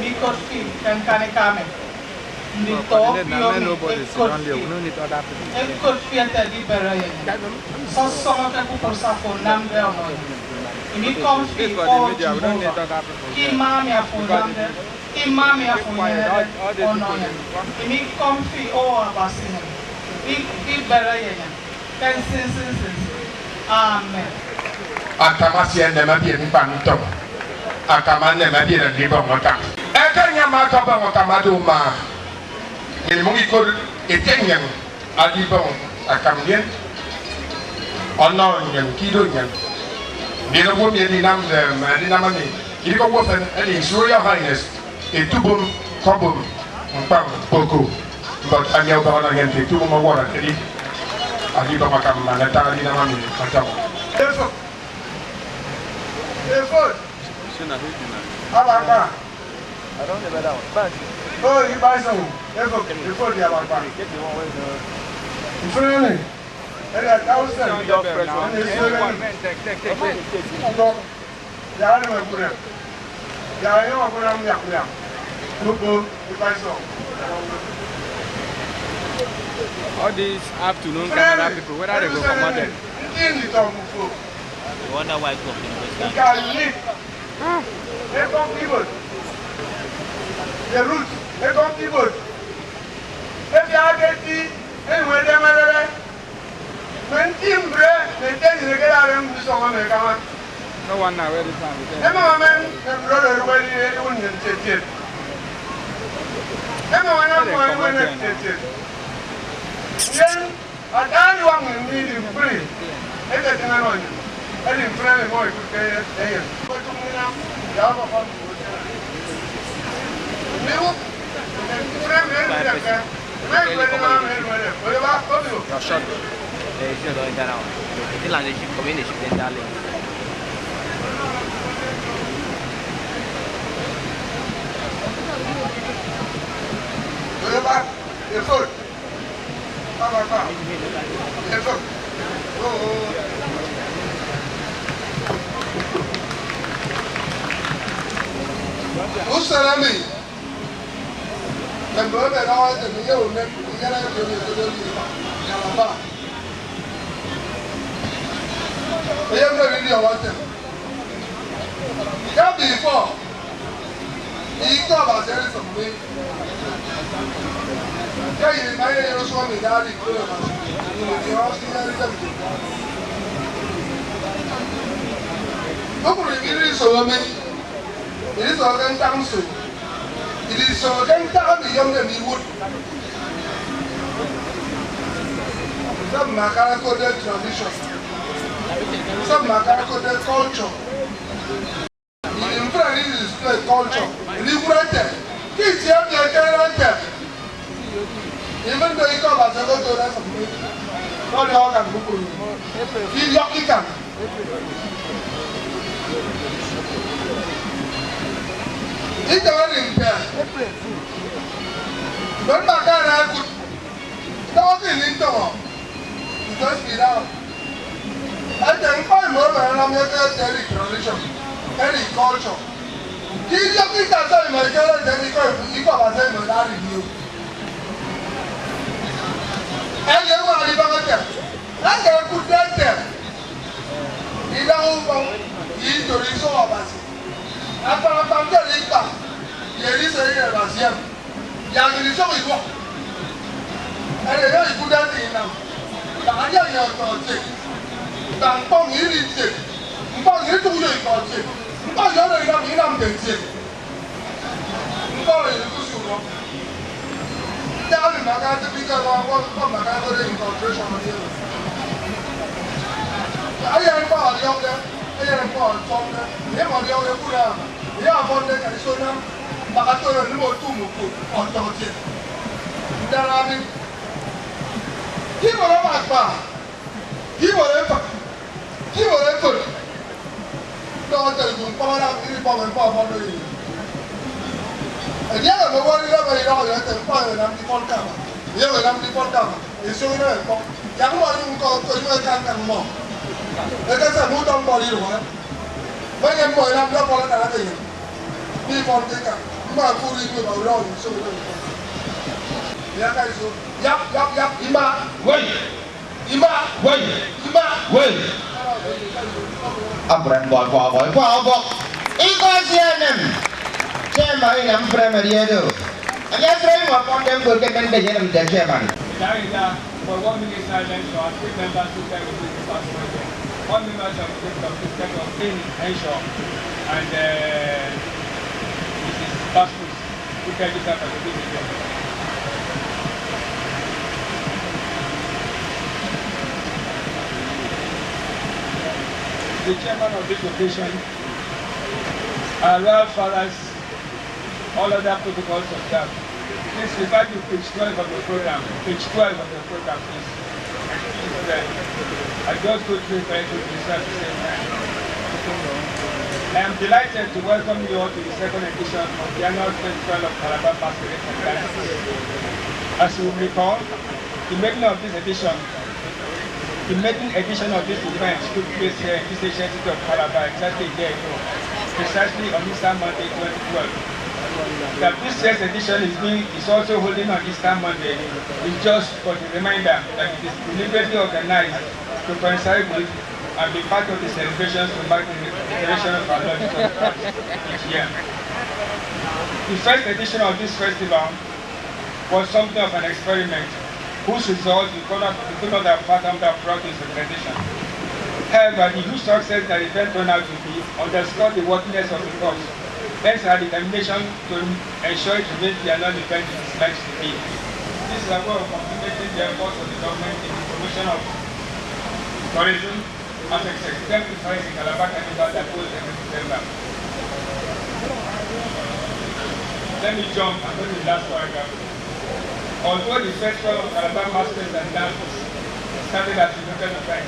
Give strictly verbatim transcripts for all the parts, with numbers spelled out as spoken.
Mikot fi ke ñkanika mi, nditọ obio mi ekot fi, ekot fi ete edibere ye enye. Sọsọñọ ke kpukpru se afo anamde ọnọ enye. Imikọm fi, O Jehovah, ke ima emi afo anamde, ke ima emi afo enyenede ọnọ enye. Imikọm fi, O Abasi mi, ibere ye enye ke nsinsi nsinsi. Amen. Akam asia enem ebiet ñkpa ntọñ. Akam enem ebiet ndibọñ akam. Eke nyama akabọñ akam ada uma. Nnyịn imụñ ikot ete nnyịn adibọñ akam ndien ọnọ nnyịn ke ido nnyịn. Ndien owo emi edinamde mme edinam emi idịghe owo efen edi His Royal Highness Etubom Kọbom Mkpañ Boko, but anie ubọñ ọnọ nnyịn nte Etubom ọwọrọ edi adibọñ akam man ata edinam emi ọtọñọ. Efop. Efop. Abakpa. Oh, ikpaisọñ. Efop, efop di abakpa. Mfrene. Edi ata usen. Ene esu ebe. Mbọk. Yak anam ekpụre. Yak enyọñ ọkpụre myak myak. Kpukpru ikpaisọñ. All these afternoon camera people, whether they go comot them. Ndị nditọ mufo. You wonder why God can always stand. Nka unique. Ekọñ pivot. The root. Ekọñ pivot. Ebiaha ke eti enyịñ edemerede. Mme nti mbre mme nte enyịn ekedade ndusọñọ emi ẹkama. No wonder where this man is there. Emama men mme mbre oro ẹdụk ẹdi ediwụt nnyịn ntietiet. Emama anam mmọ ẹnwene ntietiet. Ndien ata adiwak nnyịn mi idi ñkpri etetịñ ẹnọ nnyịn, edi mfịna emi mmọ ikụtke eyen. Kpetụk nnam, ya ọkọkọm. Miwụk, mfịna emi ẹnọde ke, mme mfịna emi ẹnọde, oyeba, obio. They should go in that one. They land the ship, come in the ship, then that lane. Oyeba, the foot. Usen emi, mme mbon emi ẹdọhọ ẹte mi ye unen inyene ẹdi emi ẹkpede mi Calabar. Eyemde mi ndiọñọ ntem. Ke before, Ikọ Abasi edisịm mi. Ke ye ima ye usụñ emi idade ikọ Abasi, nnyin idiọñọ se inyaride mi. Kpukpru emi idisobo mi, idisobo ke ntak nso? Idisobo ke ntak emi iyomde mi iwụt se mme akara ẹkotde tradition, se mme akara ẹkotde culture. Ini mfịna ini display culture. Ini ikwụre ete ke itie emi ekerede ete, even though Ikọ Abasi ọkọtọrọ esịm mi, ọdiọñọ akan kpukpru idiọk ikan. Itịñ edi nte mme mbakara ẹkụt ntọñọ ke ini ntọñọ nte spirit ahụ. Ete ñkpọ emi oro ẹnam ye ke ete edi tradition, edi culture. Ke idiọk ita se emi ẹkerede ete edi Ikọ, Ikọ Abasi emi ẹdade mi o. Edi eñwen adibaña ete, eke ẹkụtde ete idaha ubọñ ye itoro isọñ Abasi, akpan akpan ke edi ikpa ye edise ye Abasi emi. Yak nnyịn isọñ iduọk. Edi enye ikụtde ete inam. Yak adian ye ọtọkiet. Yak ñkpọ nnyịn iditie. Ñkpọ nnyịn itụk uyo ikọkiet. Ñkpọ nnyịn oro inam inamde ntiet. Ñkpọ oro nnyịn ikusi urọ. Ntak emi mme aka typical ñkpọ, ñkpọ mme aka code incorporation edi oro. Eyen ñkpọ ọdiọkde, eyen ñkpọ ọtọñde, enye ọdiọkde kpụre ama, enye ọfọnde ka iso nam. Mbak ata oro ẹnịm otu mme ukot ọtọkiet. Ndana mi, ke iwọrọ mme akpa, ke iwọrọ efak, ke iwọrọ efot, dọhọ ete, idu ñkpọñ anam iri ikpọñ ñkpọ ọfọnde ye. Edieke mme owo ẹdidọhọ idọhọ ete ñkpọ oro ẹnamde ikpọñ ke aba, ye oro ẹnamde ikpọñ ke aba, esio inam ẹkpọñ. Yak mmọ ẹnyụñ ñkọ, ẹnyụñ ẹka ñkañ mmọ. Ekese mme utọ ñkpọ oro idụhe. Mme enyịn mmọ ẹnamde ọfọn ẹkan ata enyịn. Ifọn ke ka mma kpụrụ ikpe ma uri ọnụ nso. Ya ka iso. Yap, yap, yap, ima. Wei. Ima. Wei. Ima. Wei. Abụrọ mbọ, bọ, bọ, bọ, bọ. Ikọ C N M. Chairman in am primary edo. Abịa sịrị ịnwa kpọndem go ke mende yenem the chairman. Ida, ida, for one minute silence for our three members who died with the past project. One member of the of the of the Ensure and uh, Missus Pastus who died this after the video. The chairman of this occasion, our royal fathers, all other protocols observed. Please refer to page twelve of the program. Page twelve of the program, please. Excuse them. I just go through it very quickly so at the same time. I am delighted to welcome you all to the second edition of the annual Festival of Calabar Masquerade and Dance. As you will recall, the making of this edition The maiden edition of this event took place here in this ancient city of Calabar exactly a year ago, precisely on Easter Monday twenty twelve. That this year's edition is being is also holding on Easter Monday is just but a reminder that it is deliberately organized to coincide with and be part of the celebrations to mark the resurrection of our Lord Jesus Christ each year. The first edition of this festival was something of an experiment whose results we could not, we could not have fathomed prior to its organization. However, the huge success that the event turned out to be underscored the worthiness of the cause, hence our determination to ensure it remains the annual event it is meant to be. This is a way of complementing the efforts of the government in the promotion of tourism, as exemplified in Calabar Carnival that goes every December. Let me jump and go to the last paragraph. Although the Festival of Calabar Masquerades and Dances started as a local event,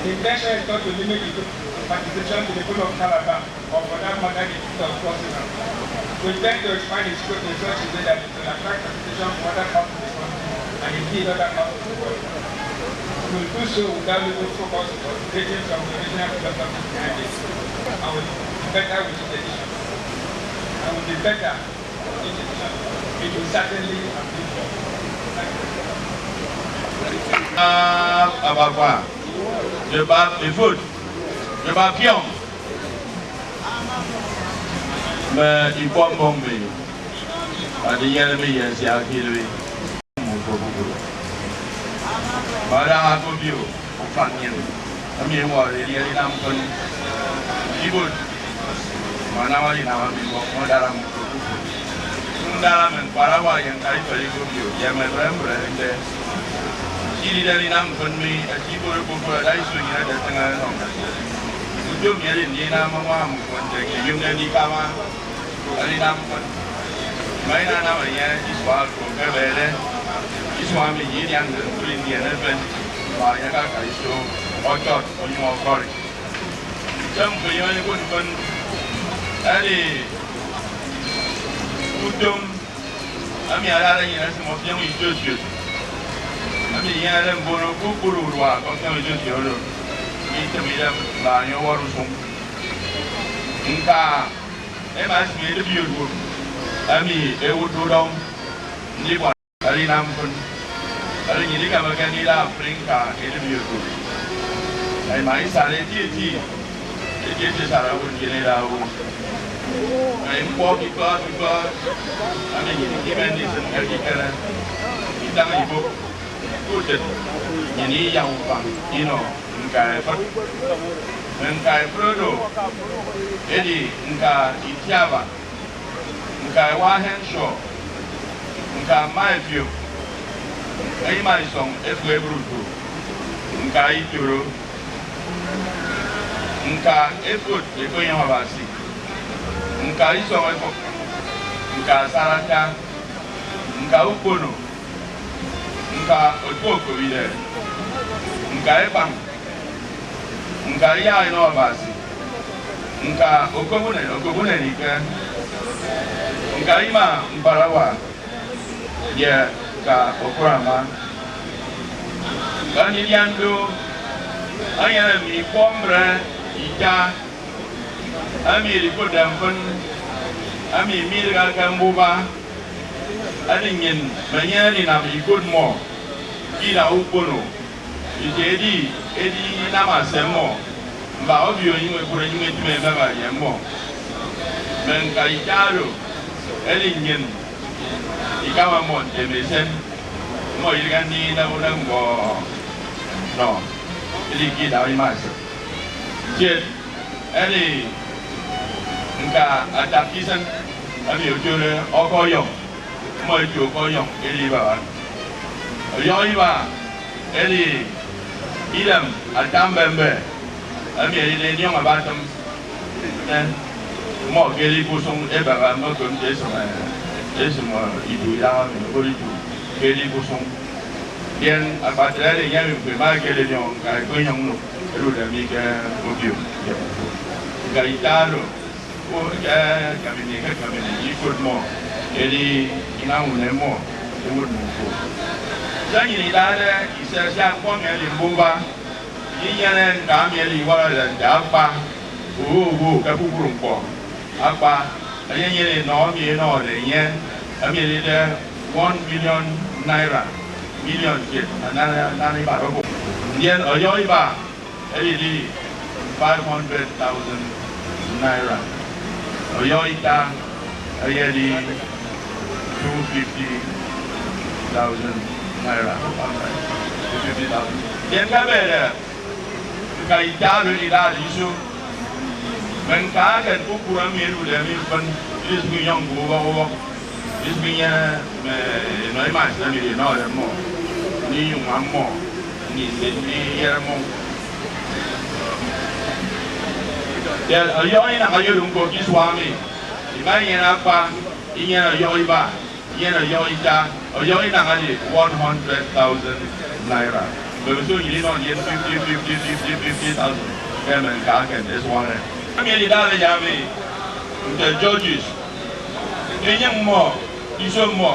the intention is not to limit the participation to the people of Calabar, or for that matter, the people of Corsica. We intend to expand the scope in such a way that it will attract participation from other parts of the country and indeed other parts of the world. We will do so without losing focus on getting from the original philosophy behind it, and with better with the edition, and will be better with each edition. It will certainly have been for. Thank you. Ah, Abakwa, Jebab Efod, Jebab Pion. Mme ikpọ mbọñ mi adinyene mi ye nsiak ke idịbi mmọ kpukpru. Mme adaña ke obio ufan nnyịn emi ẹwọrọ edi ẹdinam mfịn ibuot mme anam edinam emi mbọk mme udara mmọ kpukpru. Ndara mme ñkparawa ye ñkpa iferi ke obio ye mme mbre mbre nte idide ẹdinam mfịn mi ẹti ibuot kpukpru ẹda iso nnyịn ẹdetịñ ẹnọ. Utom mi edi ndinam añwaña mmọ nte nnyịn inyụñ ndikama edinam mfịn. Mme inanam enye isua oro ke ebede isua emi nnyịn idiañde mfri ndien efen, ma enye akaka iso ọchọt onyụñ ọkọri. Nte mfịn inyụñ ikụt mfịn edi utom emi adade nnyịn esịm ọfiọñ itieutom emi inyenede mbono kpukpru urua ke ọfiọñ itieutom oro item idem ma enye ọwọrọ usụñ. Ñka ẹma ẹsịm edịbi oduom emi ewụtde udọñ ndibọñ edinam mfịn. Edi nnyịn ikemeke ndida afri ñka edịbi oduom. Ẹma isara etieti eti esisara owo ndien eda owo. Mme ñkpọ kikpa kikpa emi nnyịn ikeme ndisịn ke ekikere itañ ibụk ke utịt nnyịn iyak ufañ inọ ñka efịt. Mme ñka efịt oro edi ñka itiaba, ñka ewa henshaw, ñka mma efiop, ñka ima isọñ efịk ebre utu, ñka itoro, ñka efot ekpenyọñ Abasi, ñka isọñ efụk, ñka asaraka, ñka ukpono, ñka otu okobide, ñka ekpañ, ñka iyak inọ Abasi, ñka okobụne okobụne eke, ñka ima ñkparawa, ye ñka okụt ama. Ndidian do enyene mme ikpọ mbre ita emi edikotde mfịn Ami midịghe ke mbuba, edi nnyịn mme enyịn edinam ikot mmọ ke idak ukpono. Ite edi edinam ase mmọ, mba obio enyịñ ekpụt enyịñ etịm emem ye mmọ. Mme ñka ita oro, edi nnyịn ikama mmọ ntem esen. Mmọ idịghe ndinam unam ñkpọ nọ, edi ke idak ima ese. Kiet, edi ñka atakisịn emi otude ọkọyọñ, mmọ etu ọkọyọñ edi ibaha. Ọyọhọ iba edi idem ata mbembe emi edide ediọñ abatịm. Eh, mmọ ke edi ke usụñ ebehe mme okoñ nte esịm, eh, esịm, eh, idu idaha emi, obot idu ke edi ke usụñ. Ndien akpatre edi enye emi ñko ima ekere ediọñ ñka ekpenyọñ nnụk edude mi ke obio. Ñka ita oro, o, ke kamini, ke kamini, ikot mmọ, edi inam une mmọ, ewot mmọ ñko. Se nnyịn idade ise sia ñkpọ mi edi mbuba, inyene ñka emi edi iwọrọde nte akpa, owo owo ke kpukpru ñkpọ. Akpa, enye enyene enọ emi enọde enye, emi edide one million naira, million kiet, anana, anana ibat obụk. Ndien ọyọhọ iba, edidi five hundred thousand naira. Ọyọhọ ita, eyedi two fifty thousand naira. Two fifty thousand. Ndien ke ebede, ñka ita oro idade iso, mme ñka eken kpukpru emi edude mi mfịn, idisịm inyọñ ke ubọk ubọk, idisịm inyene mme enọ imañ emi inọde mmọ, ndinyụñ ñwam mmọ, ndi-, ndi-, ndiyere mmọ. Yet, ọyọhọ inañ ọyọdu ñko ke isua emi, ima inyene akpa, inyene ọyọhọ iba, inyene ọyọhọ ita, ọyọhọ inañ edi one hundred thousand naira. Mbemiso nnyịn inọ ndien fifty, fifty, fifty, fifty thousand ke mme ñka eken ẹsuanade. Emi edidade ye ami nte judges, enyịñ mmọ, iso mmọ,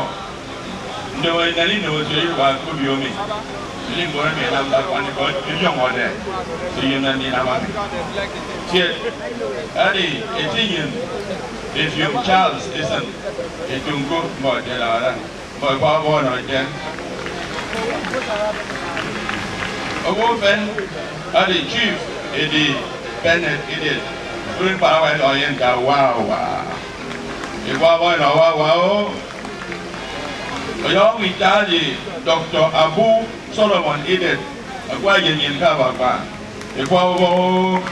ndomo enen inowotu iwa ke obio mi. Ini mbon emi ẹnamde akpanikọ ẹdiọñọde se iyomde ndinam ami. Kiet, edi eti nnyịn efiom Charles Eason, eto ñko mbọ ẹkedade, mbọ ẹkwa ọbọ ọnọ ete, owo ufen edi Chief edi Bernard Idiet, oro ñkparawa ẹdọhọ ye nte awa awa. Ẹkwa ọbọ ẹnọ awa awa o. Ọyọhọ ita edi Doctor Abu Solomon Idet, akwa eyen nnyịn ke abakpa. Ẹkwa ọbọ o.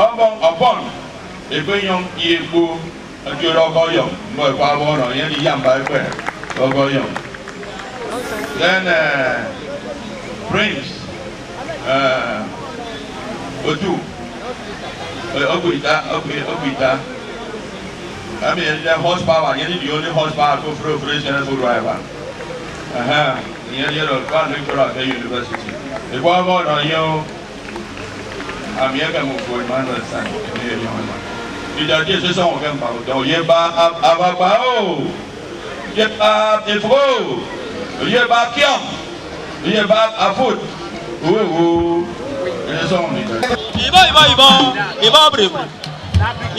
Ọbọñ ọbọn ekpenyọñ ye ekpo ẹtuede ọkọyọñ, mbọ ẹkwa ọbọ ọnọ enye edi iyamba ekpe ọkọyọñ. Then, eh, Prince, eh, Otu, eh, Okwita, Okwi-, Okwita. Emi edide horsepower, enye edi the only horsepower ke ofụri ofụri etiene full driver. Aha, enye edi oro, kpa ndo ikpọrọ ke university. Ẹkwa ọbọ ọnọ enye o. Ami ekem Ufo Emmanuel San, emi edi ọnọ. Ida ke esisọñọ ke mkpa utọ, ye ba ab-, abakpa o. Ye ba efo o. Ye ba kiọñ. Ye ba afut. O, o. Esisọñọ mi. Ibo, ibo, ibo. Ibo, bri, bri.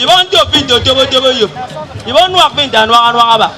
Ibo, nto, pinto, tobo, tobo, yo. Ibo, nuak, pinta, nuak, nuak, aba.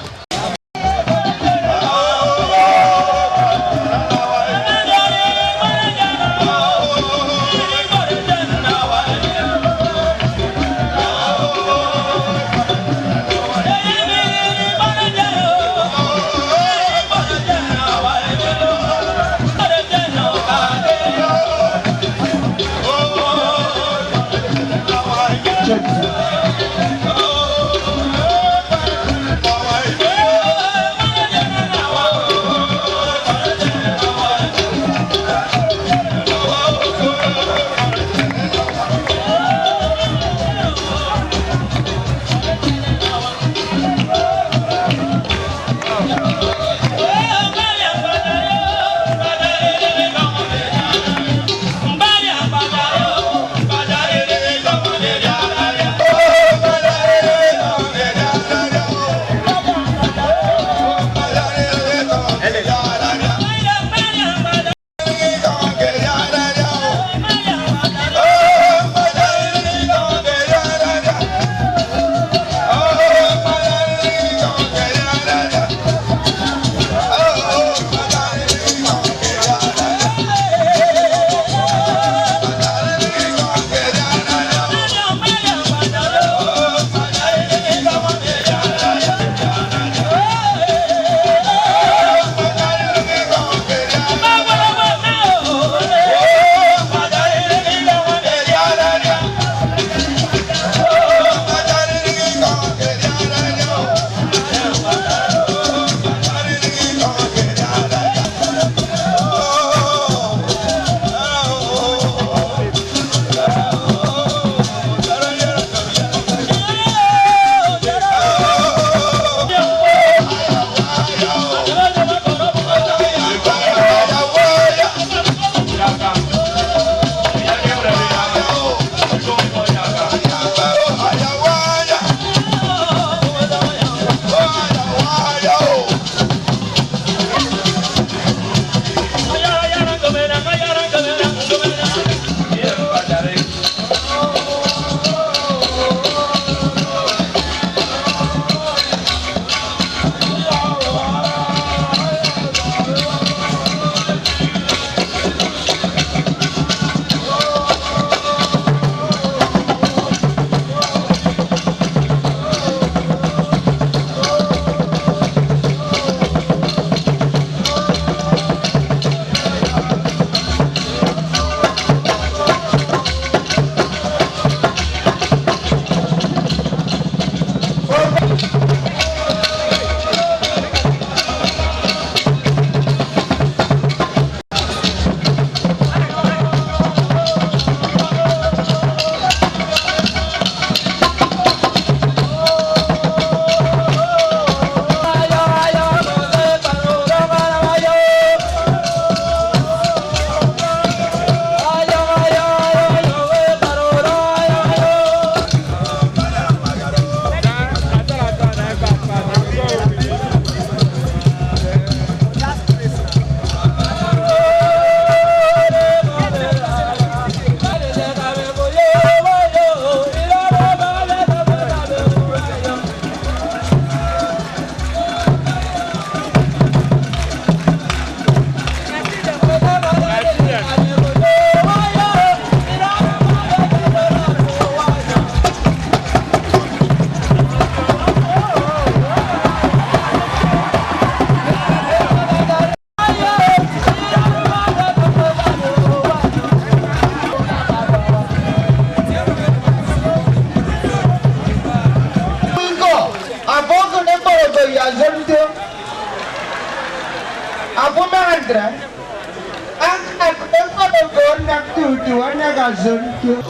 Ak, ak, efọt ogo anak tutu, anak azon tutu.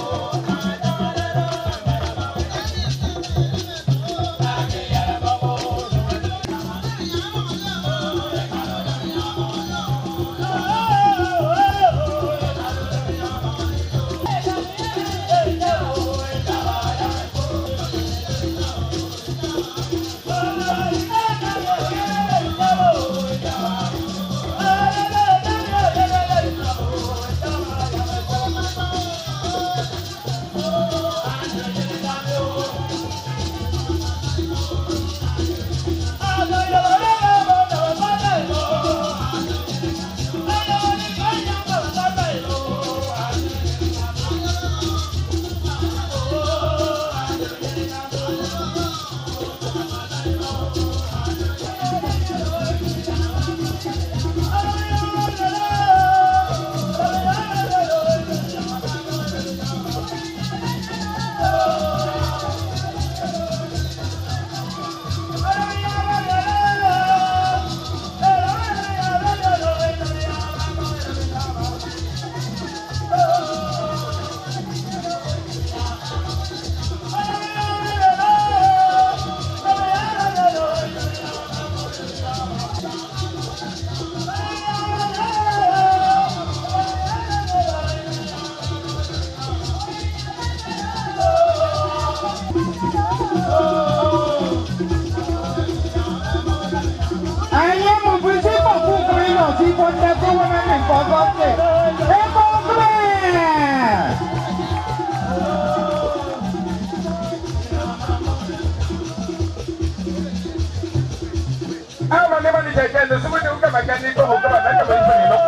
Enye mufin si kpọkpọ ukpụrụ inọ si ifo nte ke uwem emi ñkpọ ọkọkde. Ekpo ukpụrụ! Ama mi mani jai jai nusubuni ukama jani ko hukama na kama ifani no.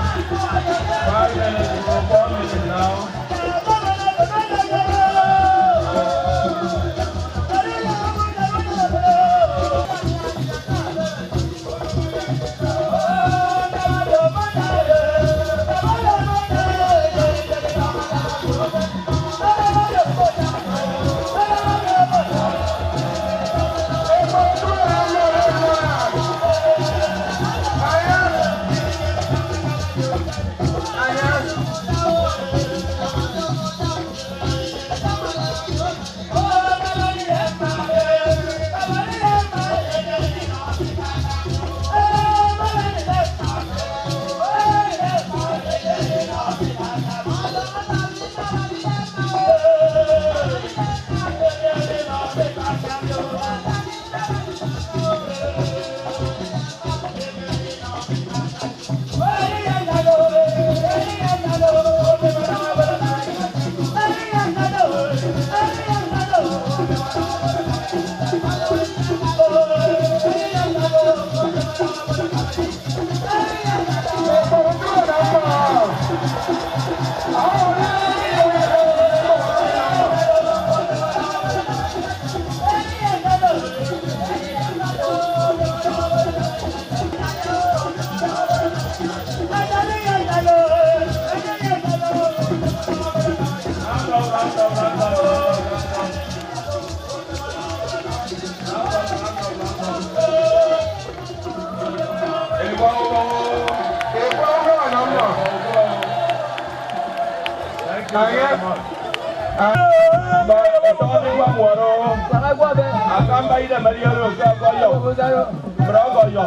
Five minutes, four minutes now. Akamba idem ẹdiọñọ ke ọkọyọ. Bra ọkọyọ.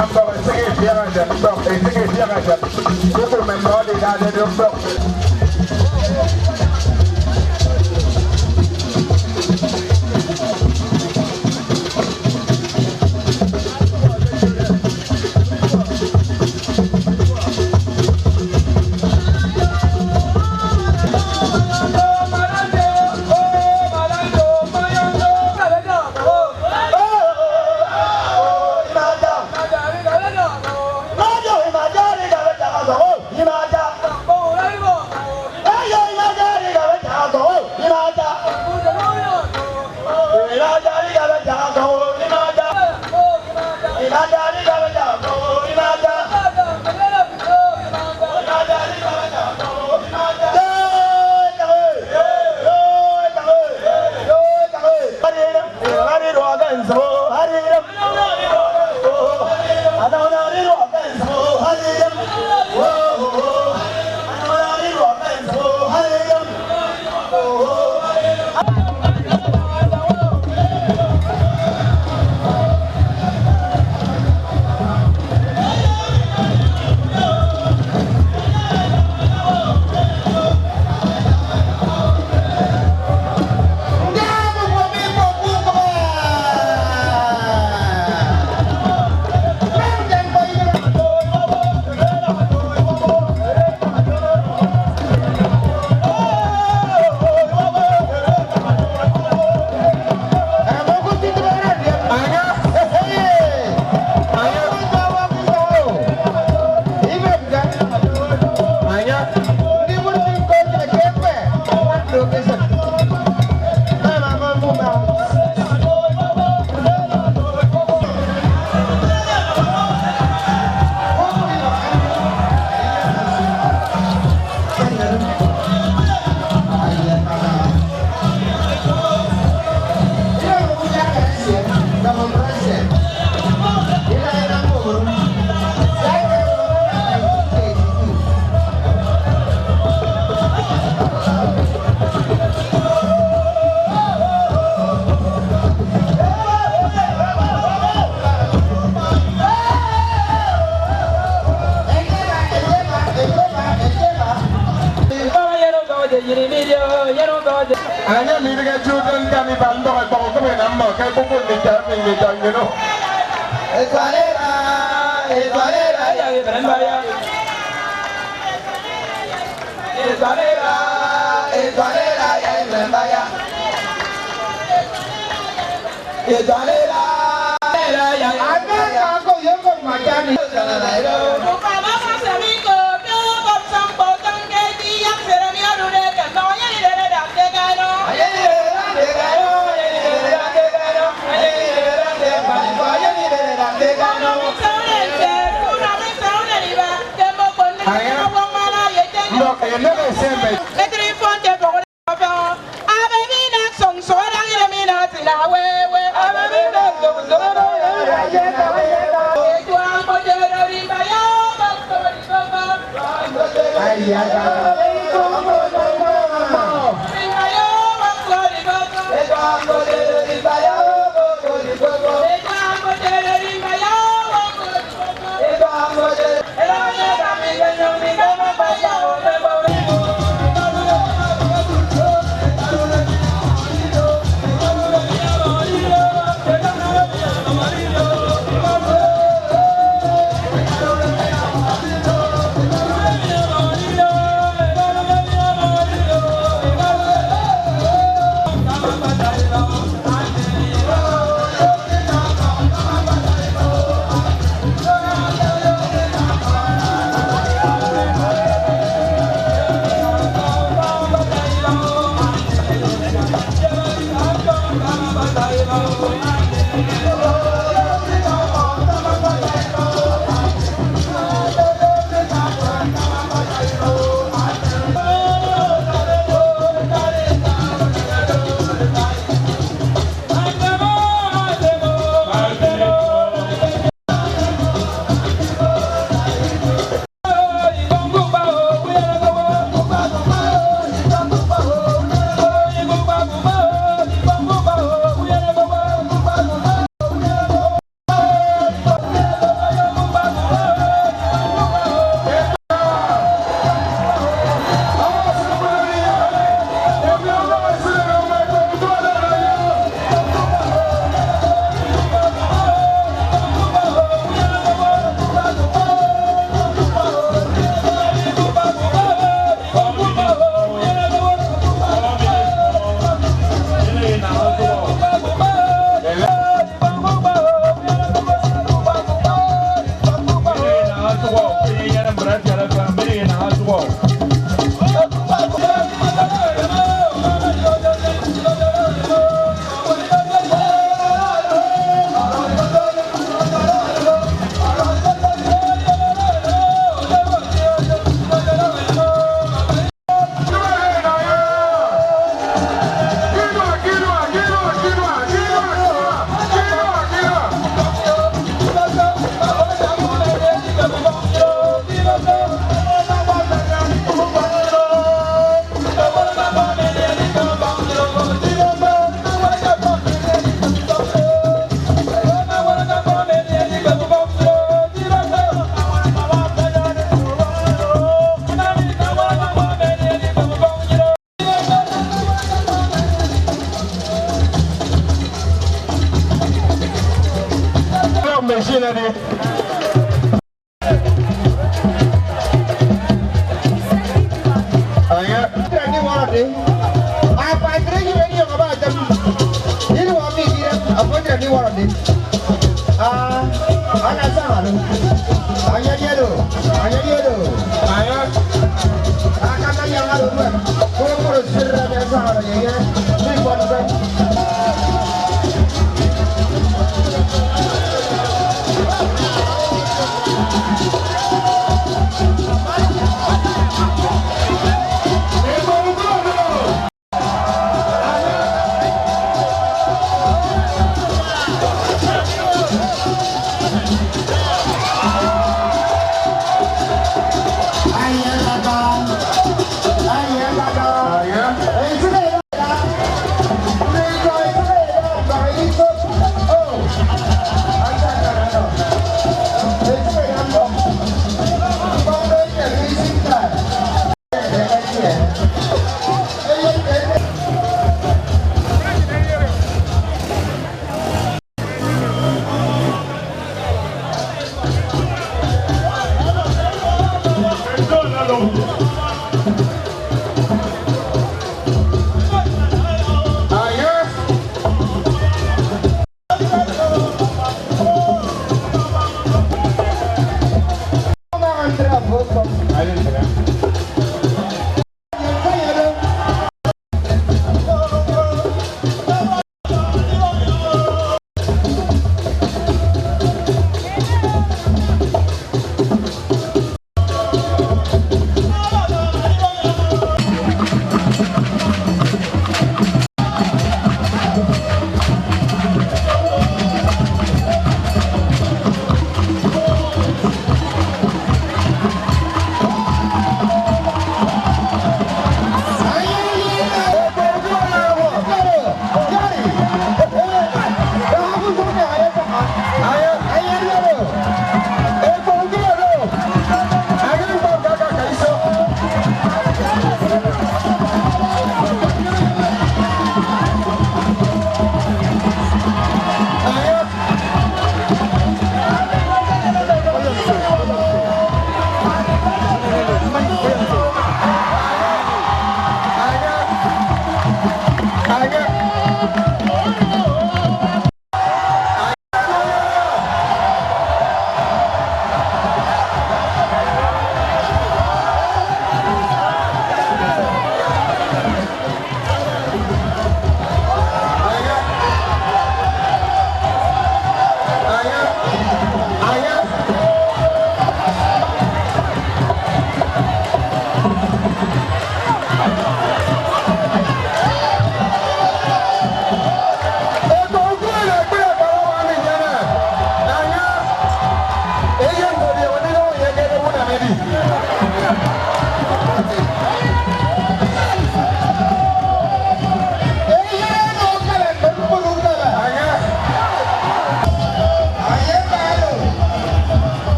Ambọk esịk ifiak eset, mbọk esịk ifiak eset. Kpukpru mme mmọ ọdidade do mbọk. Enye midịghe Jude ñkan iba ndọk ẹkpọñ ukịm inam mmọ ke kpukpru nditọ emi nditọ nnyịn o. Etuarera, etuarera, ya eberembaya. Etuarera, etuarera, ya eberembaya. Etuarera, etuarera, ya eberembaya. Aka ka ko yoko makani. Machine adi. Aya. Tira ni wara de. Apa tira ni beni yang apa jam. Ini wa mi dia. Apa tira ni wara de. Ah, ana sa halu. Anya dia do. Anya dia do. Aya. Akana yang halu. Kuro kuro sirra dia sa halu ya. Ni buat.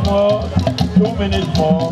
More, two minutes more.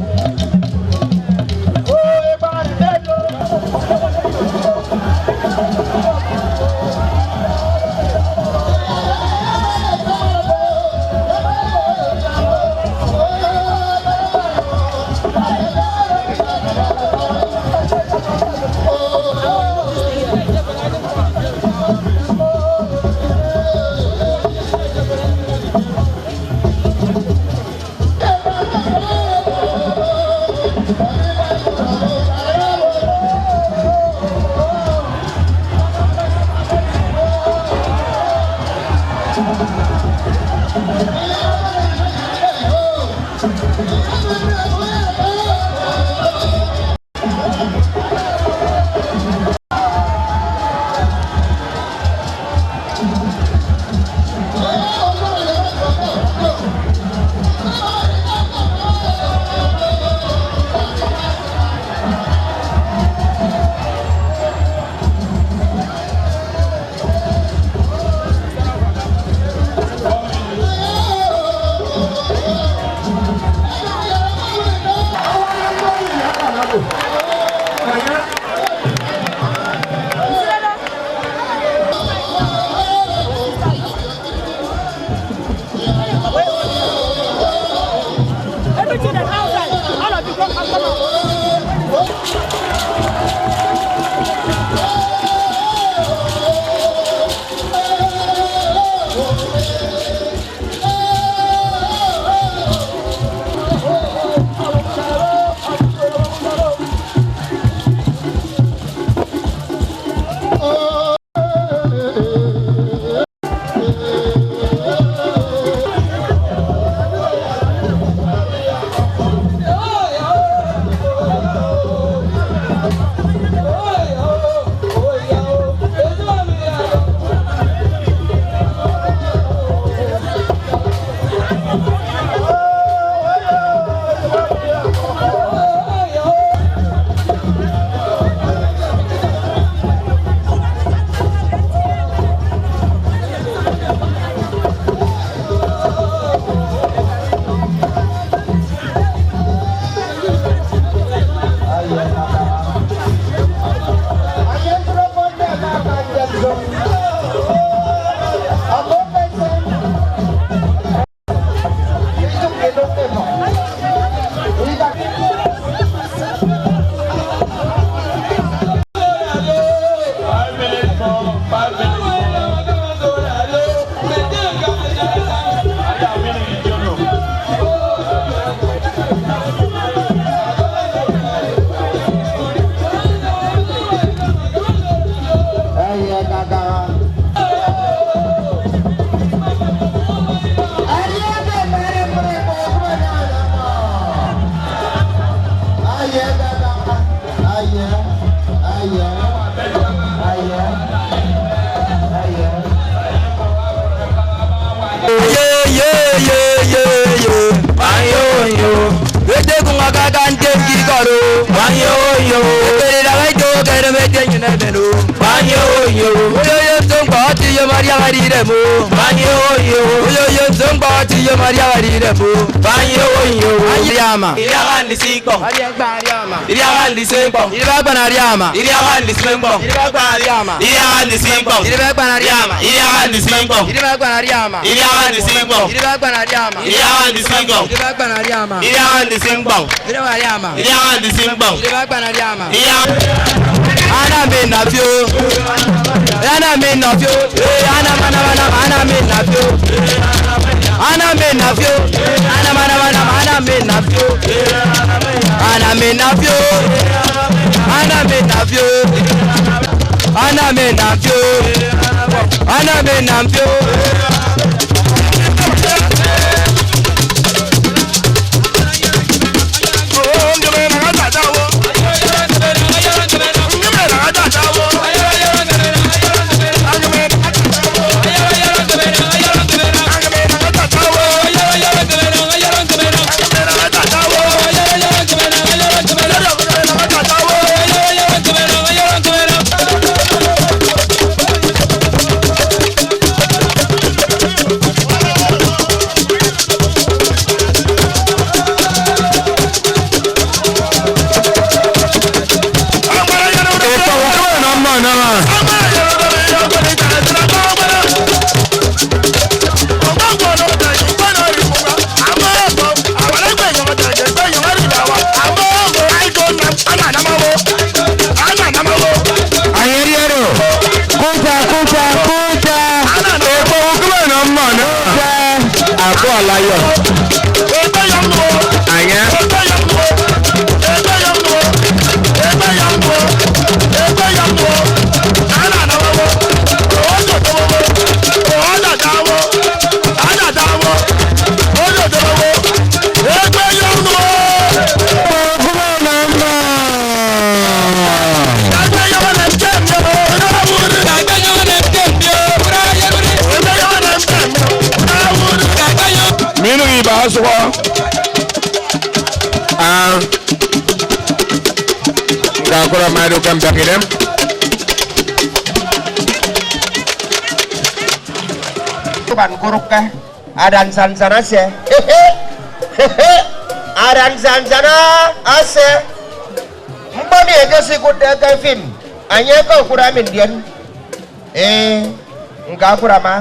Every children outside, all of you come, come, come out. Ye, ye, ye, ye, ye. Banyo, yo. Ete kunga kaka ntem kikoro. Banyo, yo. Ete daga ito kere mete nyine beno. Banyo, yo. Oyo yo tongba ati yo Maria gari demo. Banyo, yo. Oyo yo tongba ati yo Maria gari demo. Banyo, yo. Ayama. Iriaga ndisi kpọñ. Iriaga ndisi kpọñ. Iribe akpan Ariama. Iriaga ndisi kpọñ. Iribe akpan Ariama. Iriaga ndisi kpọñ. Iribe akpan Ariama. Iriaga ndisi kpọñ. Iribe akpan Ariama. Iriaga ndisi kpọñ. Iribe akpan Ariama. Iriaga ndisi kpọñ. Iribe akpan Ariama. Iriaga ndisi kpọñ. Iribe Ariama. Iriaga ndisi kpọñ. Iribe akpan Ariama. Iriaga. Ana mi na fio. Ana mi na fio. Eh, ana mana mana ana mi na fio. Ana mi na fio. Ana mana mana ana mi na fio. Ana mi na fio. Ana mi na fio. Ana mi na fio. Ana mi na fio. Akwa Lion. Anya. Minụk iba asụhọ. Ah, ñka Akwa Lion ma ẹdu ke mbiak idem. Tuban kuruka. Ada nsansan ase. Ada nsansan ase. Mkpọ mi ekesikụtde ke fim, enye ke okụre mi ndien. Ee, ñka Akwa Lion ma.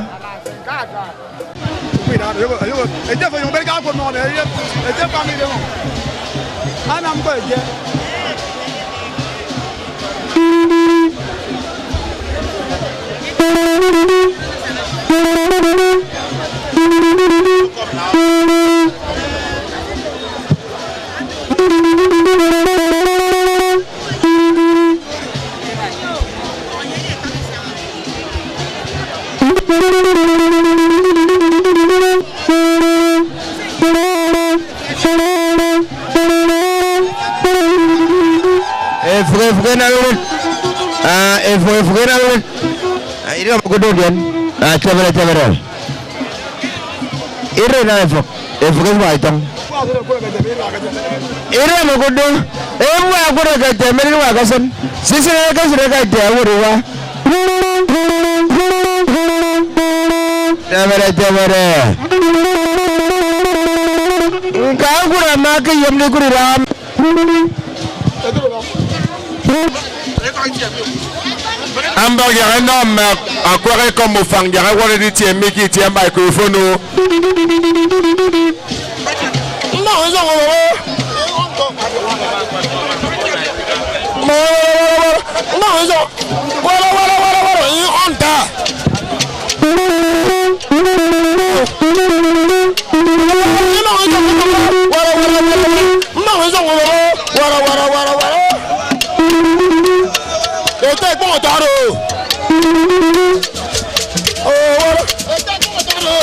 Efụk efụk enam ewet. Ah, efụk efụk enam ewet. Ah, iri ọmọkụdọ odian. Ah, tebere tebere. Iri enam efụk. Efụk efụk aitọñ. Iri ọmọkụdọ. Ewa akwụrụ ekete emeri wa akasan. Sisi na ekesiri ekete ewuru wa. Tebere tebere. Ñka Akwa Lion ma ke yem ni kuri ram. Ambọk yak ẹnọ mme akwak ekọm ufañ yak ẹwọrọ editie mi ke itie microphone o. Mmọñ nsọñ owo. Mmọñ nsọñ. Wara, wara, wara, wara, ih, ọnta. Wara, wara, wara, wara. Mma nsọ ŋwọrọ. Wara, wara, wara, wara. Ete ekpọñ ọtọrọ. Oh, wara. Ete ekpọñ ọtọrọ.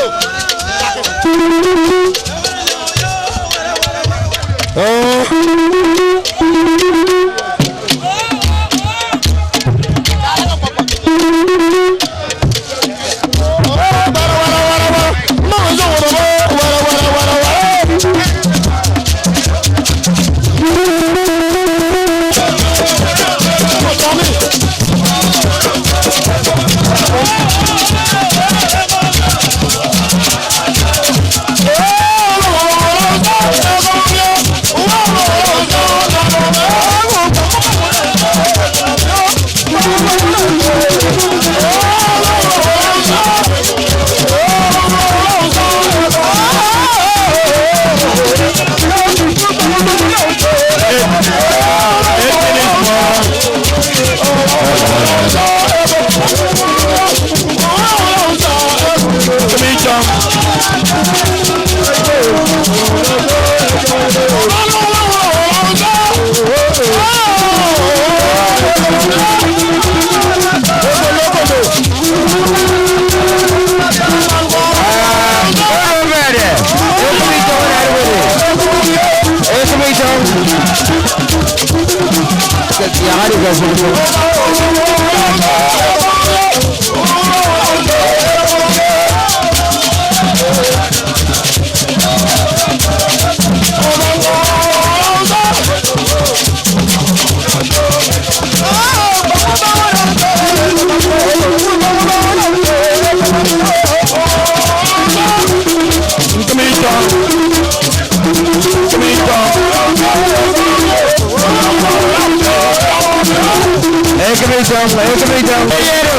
Ekịm itọñ, ekịm itọñ. Eyere.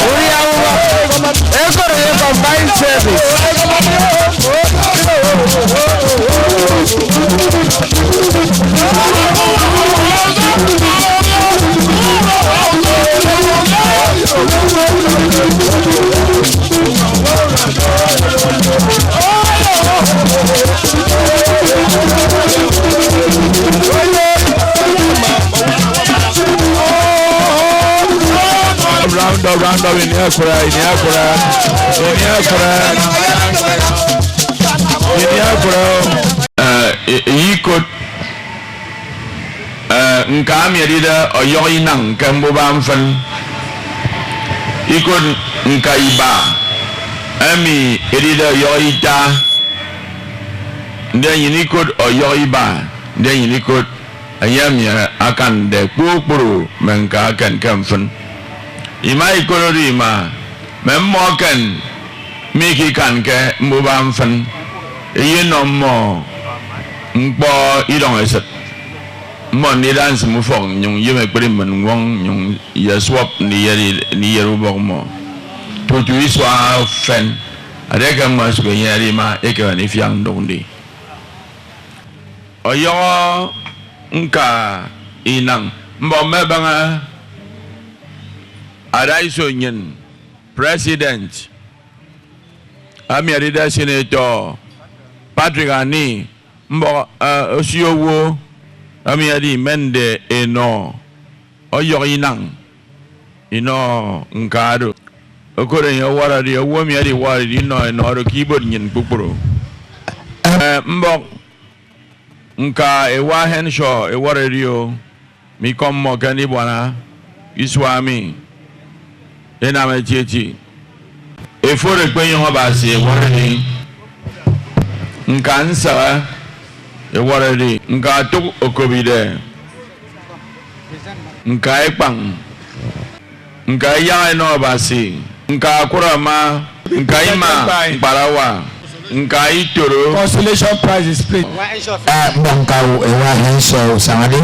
Uri awụwa. Ekoro ye combined service. Round up, round up, ini ekura, ini ekura, ini ekura, ini ekura. Eh, i-, ikot, eh, ñka emi edide ọyọhọ inañ ke mbuba mfịn. Ikot ñka iba emi edide ọyọhọ ita. Ndi enyịn ikot ọyọhọ iba, ndi enyịn ikot enye emi akande kpukpru mme ñka eken ke mfịn. Ima ikodori ima, mme mmọ eken mi ke ikanke mbuba mfịn, eyenọ mmọ ñkpọ idọñ esịt. Mmọ ndida nsịm ufọk nnyụñ yem ekpri mmịn ñwọñ nnyụñ yesuọp ndiyere, ndiyere ubọk mmọ tutu isua ufen. Edieke mmọ ẹsụk ẹnyenede ima, ẹkemen ifiak ndụk ndi. Ọyọhọ ñka inañ mbọk mme ẹbaña adaiso nnyịn, President, emi edide Senator Patrick Ani, mbọk, eh, osio owo emi edimende enọ ọyọhọ inañ inọ ñka do. Okoro enye ọwọrọde owo emi ediwọrọde inọ enọ do ke ibuot nnyịn kpukpru. Eh, mbọk ñka ewa Henshaw ewọrọde o, mi ikọ mmọ ke ndibuana isua mi enam etieti. Eforo ekpenyọñ Abasi ewọrọde, ñka nsehe ewọrọde, ñka otụk okobide, ñka ekpañ, ñka eyak enọ Abasi, ñka akurama, ñka ima ñkparawa, ñka itoro. Consolation prizes, please. Eh, mbọk ñka ewa Henshaw usañade.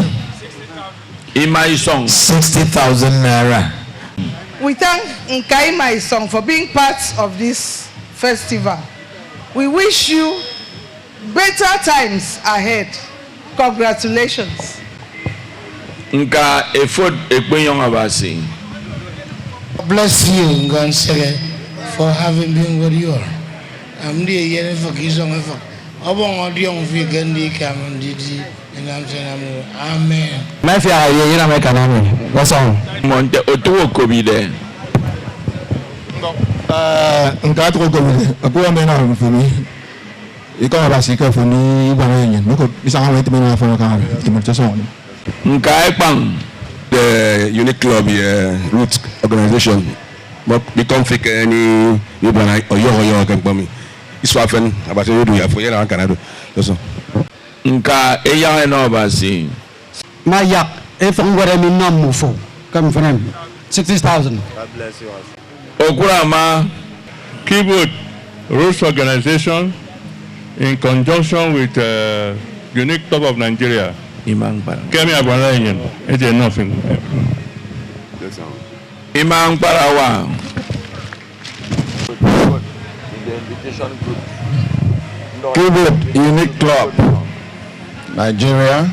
Ima isọñ. Sixty thousand naira. We thank Nkaima Isong for being part of this festival. We wish you better times ahead. Congratulations. Ñka efot ekpenyọñ Abasi. Bless you, Ngansehe, for having been with you all. Am ndi eyen efik, isọñ efik. Ọbọñ ọdiọñ fi ke ndi ikam ndidi. Inam se inam. Amen. Mafia ye inam ekanami. Wasong. Mmọ nte otu okobide. Eh, nka atuk okobide. Aku ame na mfumi. Ikọ Abasi ke fo ni ibana enyin. Niko isanga we timi na fo ka. Timi te song. Nka ekpañ. The Unique Club ye Roots Organization. Bok bikọ mfik ni ibana oyo oyo ke mkpọmi. Isua fen Abasi odu ya fo yena akana do. Eso. Ñka eyak enọ Abasi. Mayak efọk ñwed emi nnọ mmufo ke mfịn emi, sixty thousand. Okurama. Keyboard Roots Organization in conjunction with, uh, Unique Club of Nigeria. Ima ñkpara. Kemi Abuana Enyin, eje nothing. Ima ñkparawa. Keyboard Unique Club Nigeria,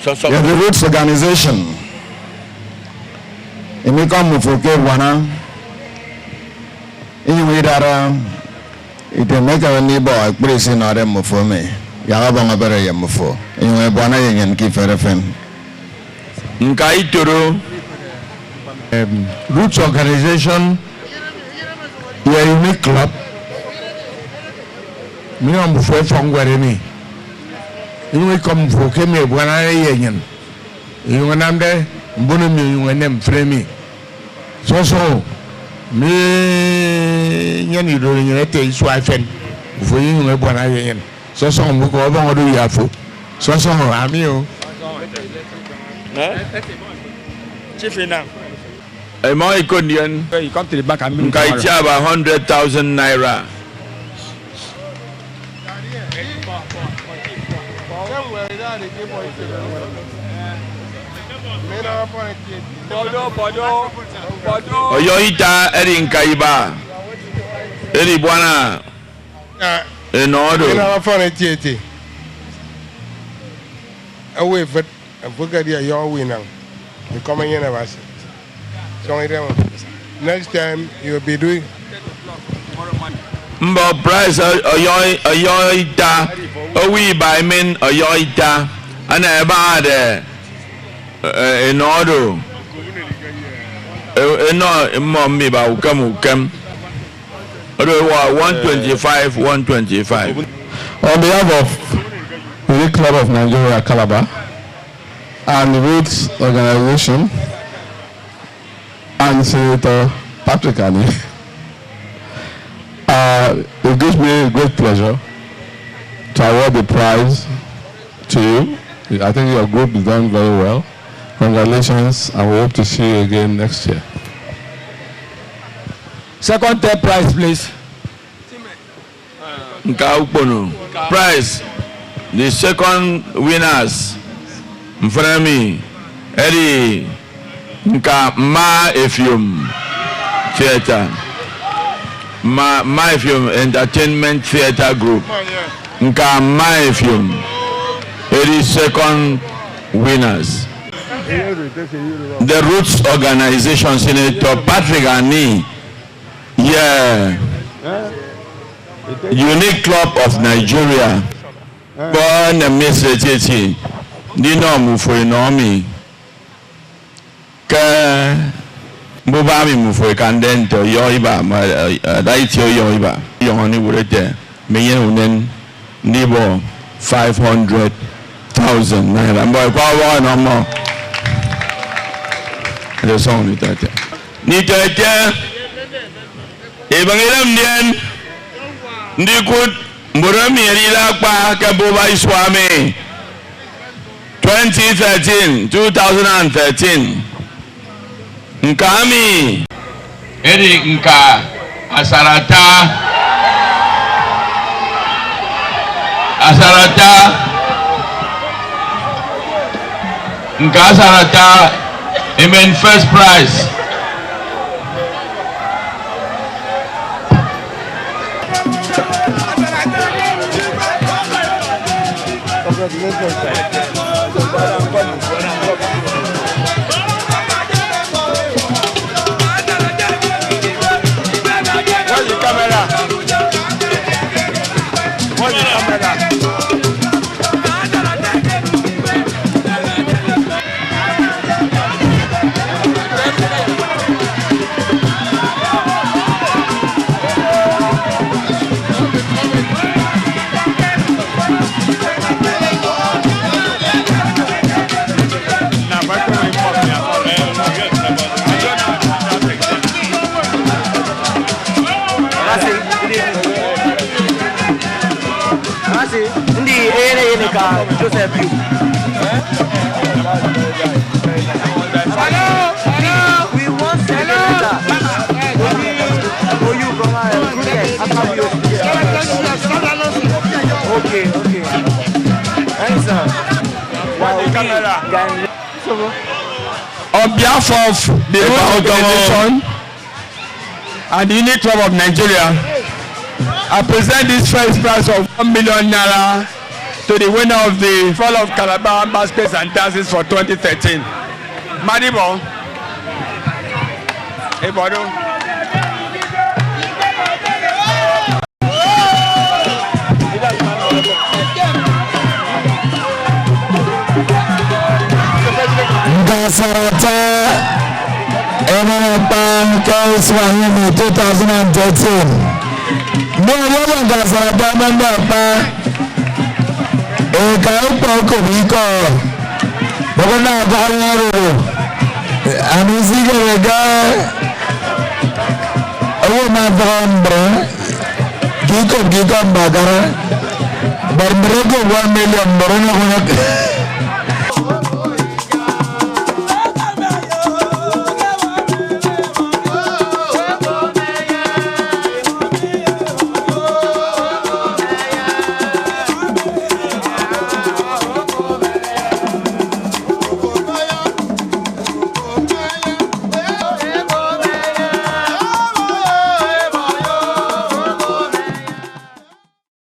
ye the Roots Organization, emi ikọ mmufo ke ebuana, inyụñ idara item ekeme ndibọhọ ekpri se inọde mmufo emi, yak ọbọñ obere ye mmufo, inyụñ ebuana ye nnyịn ke ifet efen. Ñka itoro. Em, Roots Organization ye Unique Club minọ mbufo efọk ñwed emi, inyụñ ikọm mbufo ke emi ebuanade ye enyịn, inyụñ enamde mbon emi onyụñ enem mfịn emi. Sọsọñọ mi nyene idorenyin ete isua efen, mbufo inyụñ ebuana ye enyịn. Sọsọñọ mbụk ọbọñ odu ye afo. Sọsọñọ ami o. Eh? Chief Inang. Emọ ikọ ndien. You come to the back and meet me tomorrow. Nka itiaba hundred thousand naira. Ọyọ ita edi nka iba. Edi buana. Enọ do. Ena ọfọn etieti. Ewe ifet, efu ke dia yọ winañ. Ikọm enyene Abasi. Song idem. Next time you be doing. Mbọ price ọyọ, ọyọ ita, owo iba emen ọyọ ita, ana ẹbañade, eh, enọ do, eh, enọ mmọ mme iba ukem ukem. Odo wa one twenty-five, one twenty-five. On behalf of Elite Club of Nigeria, Calabar, and Roots Organization, and Senator Patrick Ani, uh, it gives me great pleasure to award the prize to you. I think your group is done very well. Congratulations, and we hope to see you again next year. Second, third prize, please. Nka ukpono prize, the second winners mfremi edi nka Mma Efiom Theatre, Mma, Mma Efiom Entertainment Theatre Group. Nka Mma Efiom edi second winners. The Roots Organization, Senator Patrick Ani, ye Unique Club of Nigeria, kpọ enem mi ese etieti ndinọ mmufo inọ mi ke mbuba mi mmufo ikande nte ọyọ iba, ma, eh, ada itie ọyọ iba. Yọñọ ndiwụt ete, menyene unen ndibọ five hundred thousand naira. Mbọ ikwa ọbọ ọnọ mmọ. Ndisọñ nditọete. Nditọete, ibeñe idem ndien ndikụt mbon emi ẹdide akpa ke mbuba isua mi, twenty thirteen, two thousand and thirteen. Nka mi edi nka Asarata, Asarata, nka Asarata emen first prize. Congratulations, sir. Where's the camera? Where's the camera? Abasi, ndi eyen eyen ka Joseph yu. We want to letter for you, for you from our recruiters. Okay, okay. Thanks, sir. Wow, we can On behalf of the Roots Organization and the Unique Club of Nigeria, I present this first prize of one million naira to the winner of the Fall of Calabar Masquerades and Dances for twenty thirteen. Madibo. Ebodo. Nka Asarata emen akpa ke isua ini two thousand and thirteen. Mbuọ ọbọ nka Asarata emen akpa. Eka ukpa okop ikọ. Bọkọ na akọhọ oro. Ami nsikere ke owo ama ọfọhọ mbre. Ke ikop ke ikop mbakara. But mbre ke one million mbre nọkọnọk.